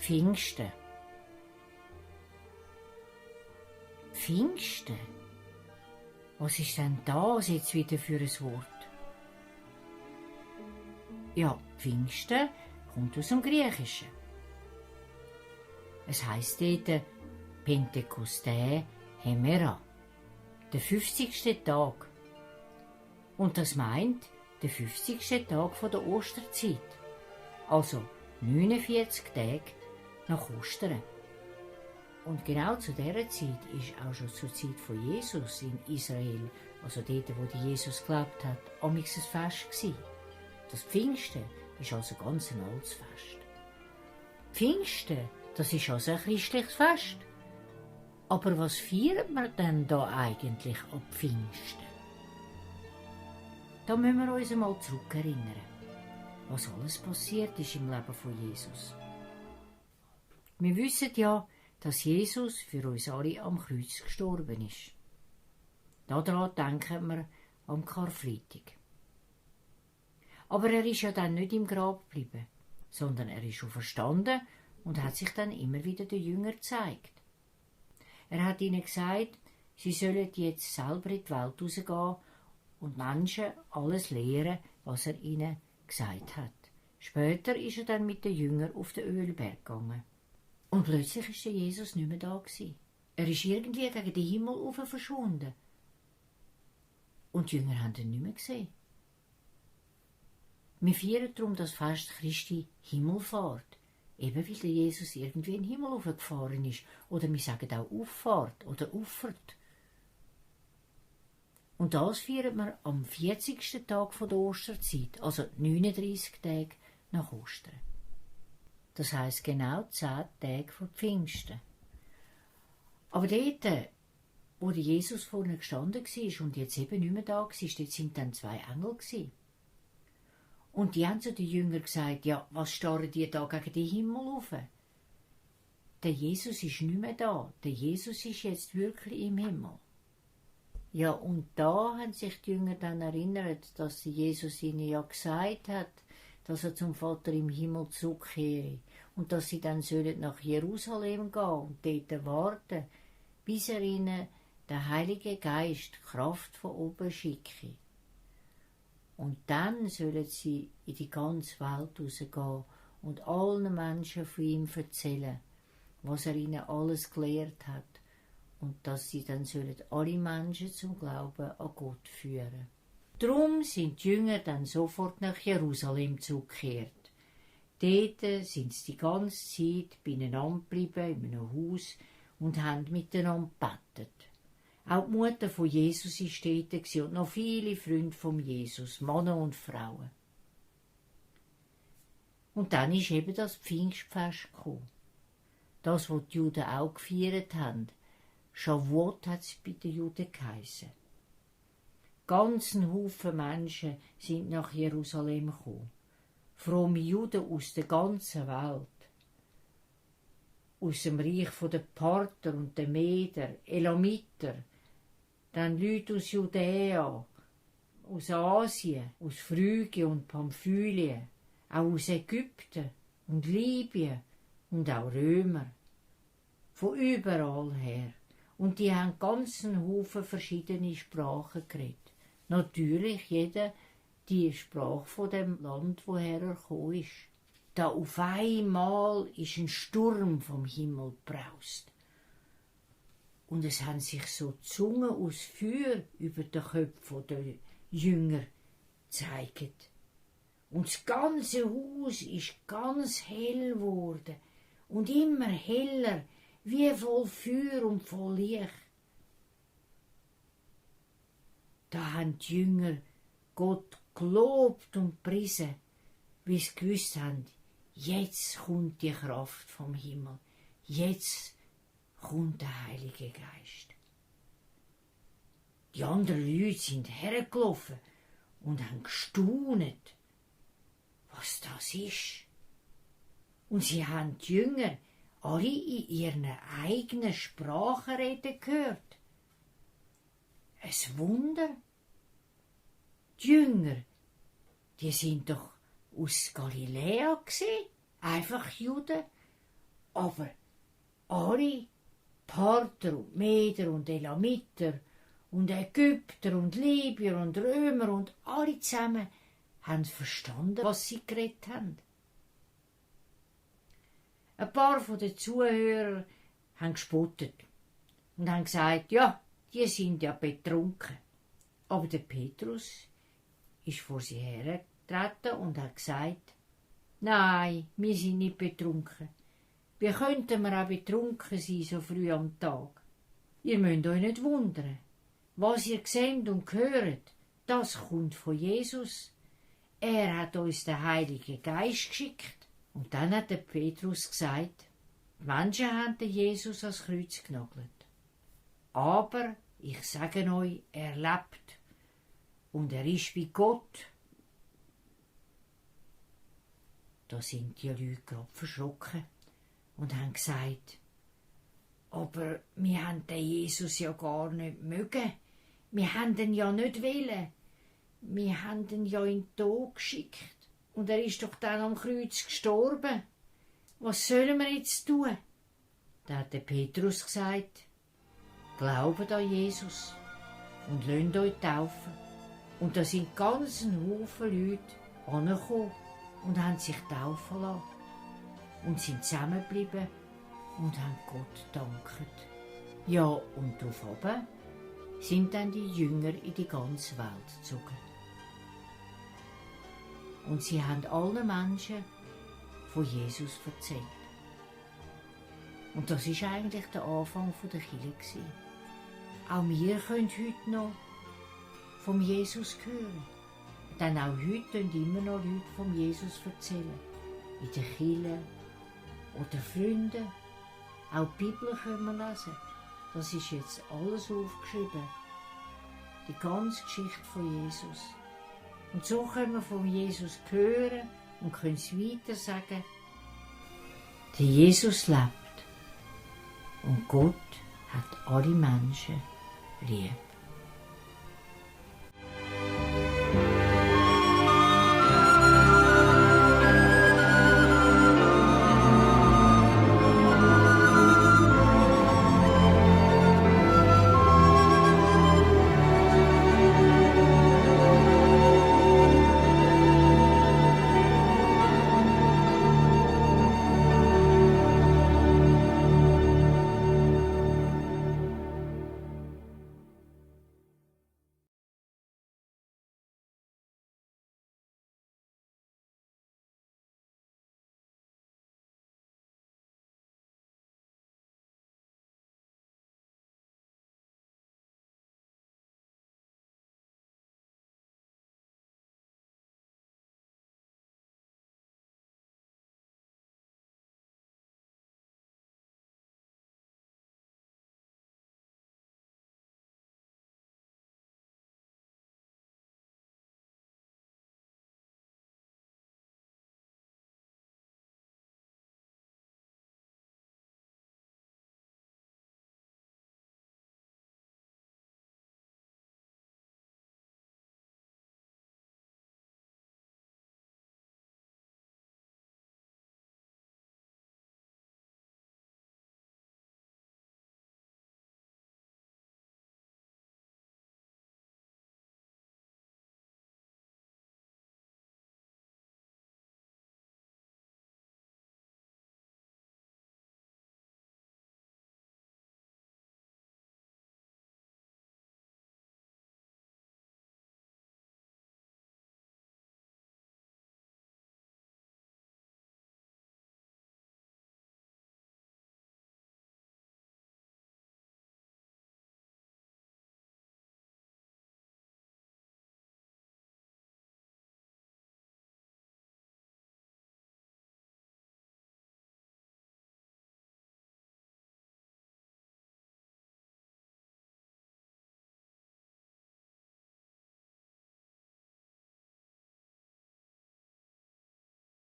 Pfingsten. Pfingsten? Was ist denn das jetzt wieder für ein Wort? Ja, Pfingsten kommt aus dem Griechischen. Es heisst dort Pentekoste Hemera, der 50. Tag. Und das meint der 50. Tag der Osterzeit. Also 49 Tage nach Ostern. Und genau zu dieser Zeit ist auch schon zur Zeit von Jesus in Israel, also dort, wo Jesus gelebt hat, amigs ein Fest gewesen. Das Pfingsten ist also ganz ein altes Fest. Pfingsten, das ist also ein christliches Fest. Aber was feiert man denn da eigentlich ab Pfingsten? Da müssen wir uns einmal zurückerinnern, was alles passiert ist im Leben von Jesus. Wir wissen ja, dass Jesus für uns alle am Kreuz gestorben ist. Daran denken wir am Karfreitag. Aber er ist ja dann nicht im Grab geblieben, sondern er ist auferstanden und hat sich dann immer wieder den Jüngern gezeigt. Er hat ihnen gesagt, sie sollen jetzt selber in die Welt rausgehen und Menschen alles lehren, was er ihnen gesagt hat. Später ist er dann mit den Jüngern auf den Ölberg gegangen. Und plötzlich ist der Jesus nicht mehr da gewesen. Er ist irgendwie gegen den Himmel rauf verschwunden. Und die Jünger haben ihn nicht mehr gesehen. Wir feiern darum das Fest Christi Himmelfahrt. Eben weil der Jesus irgendwie in den Himmel raufgefahren ist. Oder wir sagen auch Auffahrt oder Auffahrt. Und das feiern wir am 40. Tag der Osterzeit, also 39 Tage nach Ostern. Das heisst genau 10 Tage vor Pfingsten. Aber dort, wo Jesus vorne gestanden war und jetzt eben nicht mehr da war, dort sind dann 2 Engel. Und die haben zu den Jüngern gesagt, ja, was starren die da gegen den Himmel auf? Der Jesus ist nicht mehr da. Der Jesus ist jetzt wirklich im Himmel. Ja, und da haben sich die Jünger dann erinnert, dass Jesus ihnen ja gesagt hat, dass er zum Vater im Himmel zurückkehre und dass sie dann nach Jerusalem gehen und dort warten, bis er ihnen der Heilige Geist Kraft von oben schicke. Und dann sollen sie in die ganze Welt rausgehen und allen Menschen von ihm erzählen, was er ihnen alles gelehrt hat und dass sie dann alle Menschen zum Glauben an Gott führen. Drum sind die Jünger dann sofort nach Jerusalem zurückgekehrt. Dort sind sie die ganze Zeit beieinander geblieben, in einem Haus, und haben miteinander gebetet. Auch die Mutter von Jesus war dort und noch viele Freunde von Jesus, Männer und Frauen. Und dann ist eben das Pfingstfest gekommen. Das, was die Juden auch gefeiert haben. Shavuot hat es bei den Juden geheissen. Ganzen Haufen Menschen sind nach Jerusalem gekommen. Fromme Juden aus der ganzen Welt. Aus dem Reich der Parther und der Meder, Elamiter, dann Leute aus Judäa, aus Asien, aus Phrygien und Pamphylien, auch aus Ägypten und Libyen und auch Römer. Von überall her. Und die haben ganzen Haufen verschiedene Sprachen geredet. Natürlich jeder die Sprache von dem Land, woher er gekommen ist. Da auf einmal ist ein Sturm vom Himmel braust. Und es haben sich so Zungen aus Feuer über den Köpfen der Jünger gezeigt. Und das ganze Haus ist ganz hell geworden und immer heller, wie voll Feuer und voll Licht. Da haben die Jünger Gott gelobt und gepriesen, wie sie gewusst haben, jetzt kommt die Kraft vom Himmel, jetzt kommt der Heilige Geist. Die anderen Leute sind hergelaufen und haben gestaunet, was das ist. Und sie haben die Jünger alle in ihren eigenen Sprachen reden gehört. Ein Wunder. Die Jünger, die sind doch aus Galiläa gewesen, einfach Juden. Aber alle Parther und Meder und Elamiter und Ägypter und Libyer und Römer und alle zusammen haben verstanden, was sie geredet haben. Ein paar von den Zuhörern haben gespottet und haben gesagt, ja, die sind ja betrunken. Aber der Petrus ist vor sie hergetreten und hat gesagt, nein, wir sind nicht betrunken. Wie könnten wir auch betrunken sein, so früh am Tag? Ihr müsst euch nicht wundern. Was ihr seht und hört, das kommt von Jesus. Er hat uns den Heiligen Geist geschickt. Und dann hat der Petrus gesagt, die Menschen haben den Jesus ans Kreuz genagelt. Aber ich sage euch, er lebt. Und er ist bei Gott. Da sind die Leute gerade verschrocken und haben gesagt, aber wir haben den Jesus ja gar nicht mögen. Wir haben ihn ja nicht wollen. Wir haben ihn ja in den Tod geschickt. Und er ist doch dann am Kreuz gestorben. Was sollen wir jetzt tun? Da hat der Petrus gesagt, glaubt an Jesus und lasst euch taufen. Und da sind ganz ein Haufen Leute angekommen und haben sich taufen lassen. Und sind zusammengeblieben und haben Gott gedankt. Ja, und daraufhin sind dann die Jünger in die ganze Welt gezogen. Und sie haben allen Menschen von Jesus erzählt. Und das ist eigentlich der Anfang der Kirche. Auch wir können heute noch vom Jesus hören. Denn auch heute können immer noch Leute vom Jesus erzählen. In der Kirche oder Freunde. Auch die Bibel können wir lesen. Das ist jetzt alles aufgeschrieben. Die ganze Geschichte von Jesus. Und so können wir von Jesus hören und können es weiter sagen. Der Jesus lebt und Gott hat alle Menschen lieb.